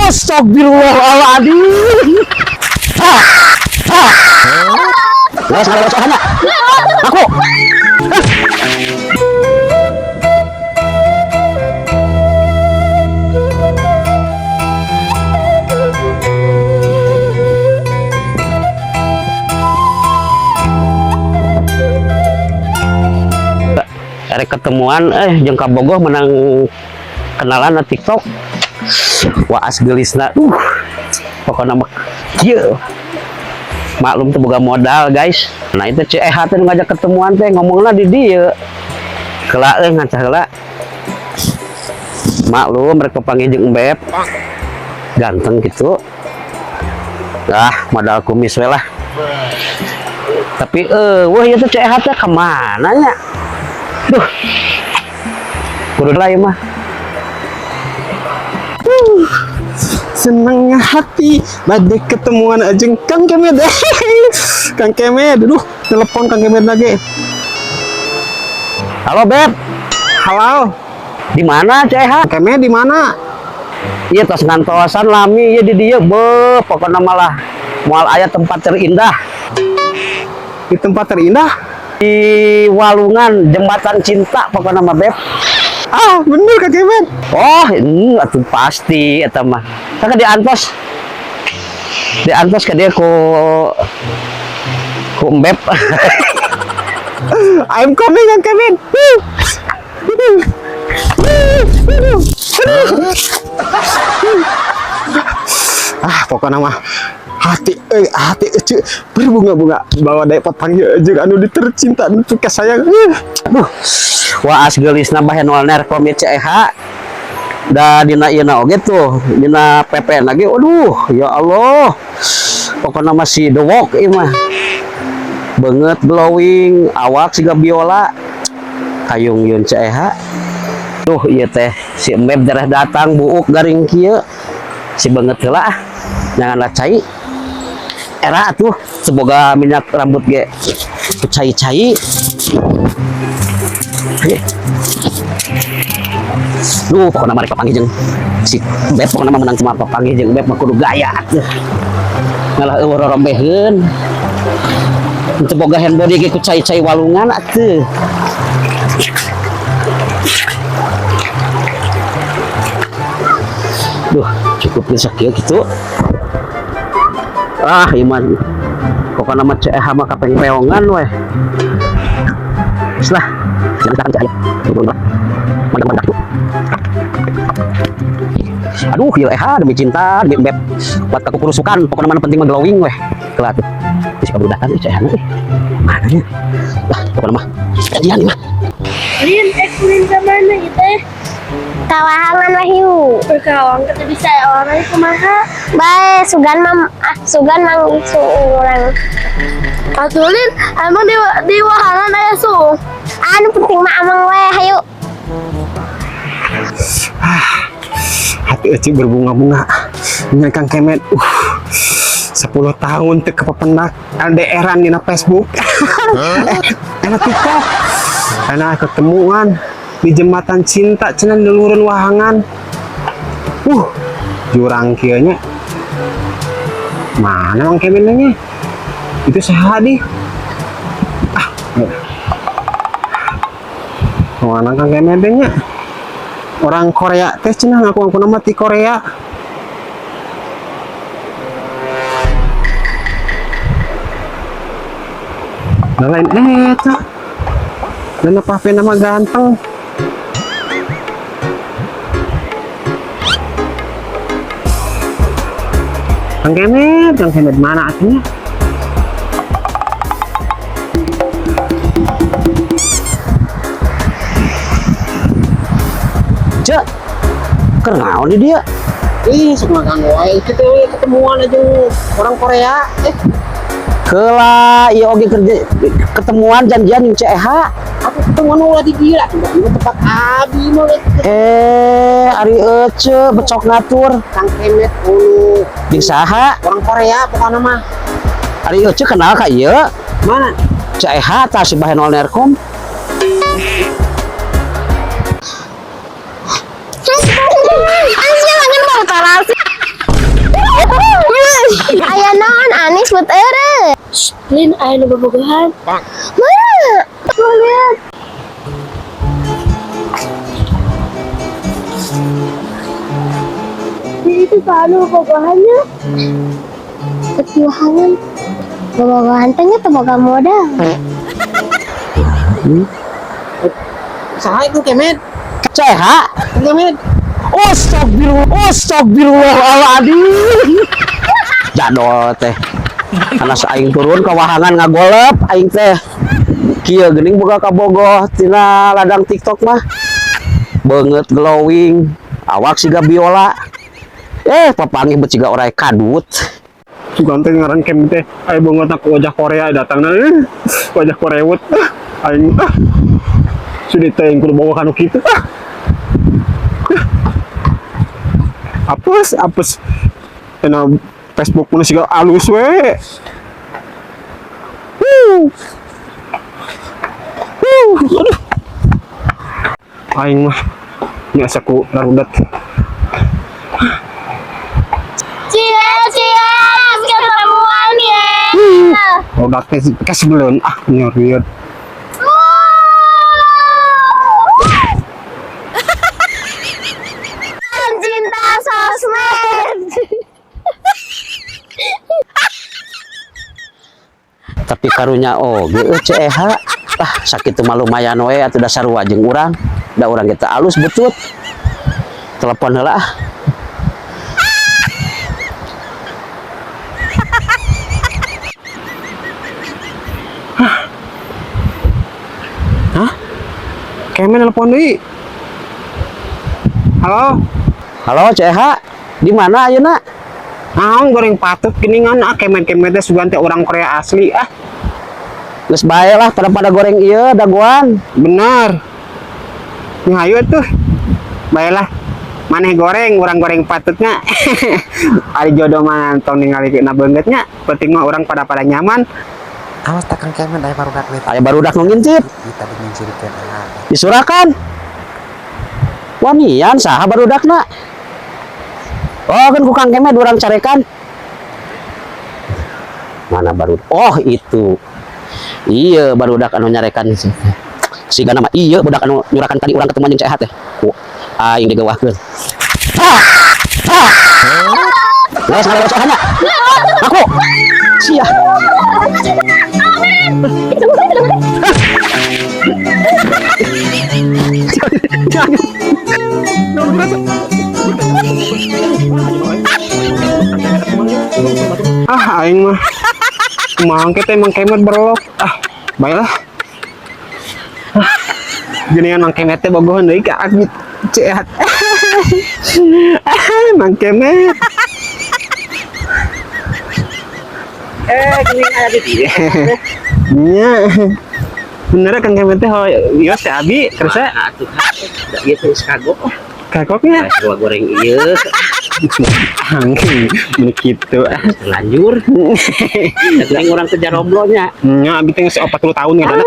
Astagfirullahaladzim. Ah, ah. Les, les, les, aku. Erek ketemuan jeung kabogoh menang kenalan na TikTok. Waas geulisna. Pokoknya mah kieu. Maklum tuh boga modal, guys. Nah, itu Ceu Eha teh nu ngajak ketemuan teh ngomongna di dieu. Heula euy, ngaca heula. Maklum rek papanggih jeung Beb. Ganteng gitu. Ah, modal kumis we lah. Tapi wah, ieu teh Ceu Eha teh kemana nya? Duh. Kudu lah ieu mah. Senangnya hati bade ketemuan jeung Kang Kemed. Kang Kemed, aduh, telepon Kang Kemed lagi. Halo, Beb. Halo. Di mana Ceu Eha? Kang Kemed di mana? Iya, tos ngantosan lami ieu di dieu, be, pokoknya malah moal aya tempat terindah. Di tempat terindah? Di Walungan Jembatan Cinta pokoknya mah, Beb. Ah, bener, Kang Kemed? Oh, ini atuh pasti eta mah. Kan diantos. Diantos ka dia ku ku Embeb. I'm coming, Kang Kemed. Ah, pokoknya mah hati hati ece berbunga-bunga bawa dapat panggil jeung anu ditercinta dan sayang. Duh. Waas geulisna bahenol nerkom ieu Ceu Eha. Da dina ieu oge tuh, dina PP lagi. Aduh, ya Allah. Pokoknya masih the walk ieu mah. Beungeut glowing, awak siga biola. Kayung yun Ceu Eha. Duh, ieu teh si Embeb darah datang buuk garing kieu. Si beungeut heula ah. Janganlah cai. Era tuh, semoga minyak rambut ge cai-cai. Duh, pokoknya mari papanggih jeung si Beb, pokoknya mah menang cuma papanggih jeung Beb mah kudu gaya atuh. Ngalah eueuh rorombeheun. Teu boga hand body ge ku cai-cai walungan atuh. Duh, cukup geus sakieu kitu. Ah, ieu mah pokokna mah Ceu Eha mah kapeng-peongan weh. Geus lah. Aduh, ieu Eha demi cinta, demi Beb. Buat kakukurusukan, pokoknya mana penting mah glowing weh. Kelah tuh. Geus kaburu datang euy Ceu Eha euy. Mana nya? Lah, pokoknya mah kajian ieu mah. Lin, ulin ka mana ieu teh? Ka wahangan, Wahyu. Berkawang kita bisa orang kumaha? Bae, sugan mam ah, sugan manggih suung urang. Atuh Lin, emang di wahangan aya suung? Anu penting mah amang we, hayu. Hati ece berbunga-bunga dengan Kang Kemed. 10 tahun teu kapapendak LDR-an dina Facebook. Enak TikTok. Enak ketemuan di jembatan cinta cenah di luhureun wahangan. Jurang kieu nya. Mana Kang Kemed nya? Itu saha di? Ah, mana Kang Kemed nya? Orang Korea teh cenah, ngaku-ngaku nama ti Korea. Nah, lain eta. Dan apa nama ganteng. Kang Kemed, Kang Kemed mana artinya? Cek, keur naon di dia? Ih, sok makan wae itu teh ketemuan aja orang Korea. Heula, ieu oge kerja ketemuan janjian jeung Ceu Eha. Aku ketemuan ulah di dia, tiba-tiba tempat abi mau lihat. Eh, ari ece becok ngatur. Kang Kemet ulu. Jeung saha? Orang Korea pokoknya mah. Ari ece kenal ka ieu? Mana? Ceu Eha tah si Bahenol Nerkom. Anjing, langan baru tarasi. Aya naon Anis buat eureun. Lin, aya nu bobogohan. Mana? Tuh lihat. Di itu anu bobogohannya. Ketiwahangan. Bobogohan teh nya teu boga modal. Saha itu Kemet? Ceha. Kemet. Astagfirullah, astagfirullahaladzim. Jadol teh. Karena aing turun ke wahangan ngagolep aing teh. Kieu geuning boga kabogoh tina ladang TikTok mah. Beungeut glowing, awak siga biola. Eh, papanggih bet siga orai kadut. Sugan teh ngaran Kemet teh aya beungeut ku wajah Korea datang wajah Korewut. Ah, aing ah. Sudah teh kudu bawa kanu kitu ah. Apes, apes. Ena Facebook mun siga alus we. Wuh. Wuh, aduh. Aing mah nya asa ku larudat. Cie, cie, ketemuan ya. Barudak teh kasebeleun ah nyeriut. Cinta sosmed. Tapi karunya oge euy CEH. Ah, sakitu mah lumayan we atuh dasar jeung urang. Da urang kita alus butut. Telepon heula ah. Hah? Kemen telepon deui. Halo? Halo CEH, di mana ayeuna? Naon goreng patut geningan ah kemen-kemen teh sugan teh orang Korea asli ah. Geus bae lah pada goreng ieu dagoan. Benar. Nya hayu tuh. Baiklah. Maneh goreng, urang goreng patutnya. Ari jodoh mah tong ningali na beungeutnya. Penting mah urang pada nyaman. Awas tak Kang Kemet aya barudak leutik. Aya barudak nu ngintip, Kita dinyingkirkeun ah. disurakan. Wanian saha barudakna? Oh, kan ku Kang Kemet urang carekan. Mana baru? Oh, itu. Iya, barudak anu nyarekan. Siga nama iya budak anu nyurakan tadi urang ketemuan jeung CH teh. Ku aing digewahkeun. Ah! Ah! Geus ngalewas hanya. Aku. Sia. Ah, aing mah. Mangke teh Mang Kemet berlok. Ah, baiklah. Ah, geningan Mang Kemet teh bogohan deui ka abi cehat. Ah, Mang Kemet. Eh, geuning aya di dieu. Nya. Bener kan Kemet teh ieu teh abi kersa Atuh, da ieu teh geus kagok. kagoknya. Gua goreng ieu Angin, mun kitu. terlanjur. Geuning urang teh jaroblonya. Nya abi teh geus 40 tahun ngadana.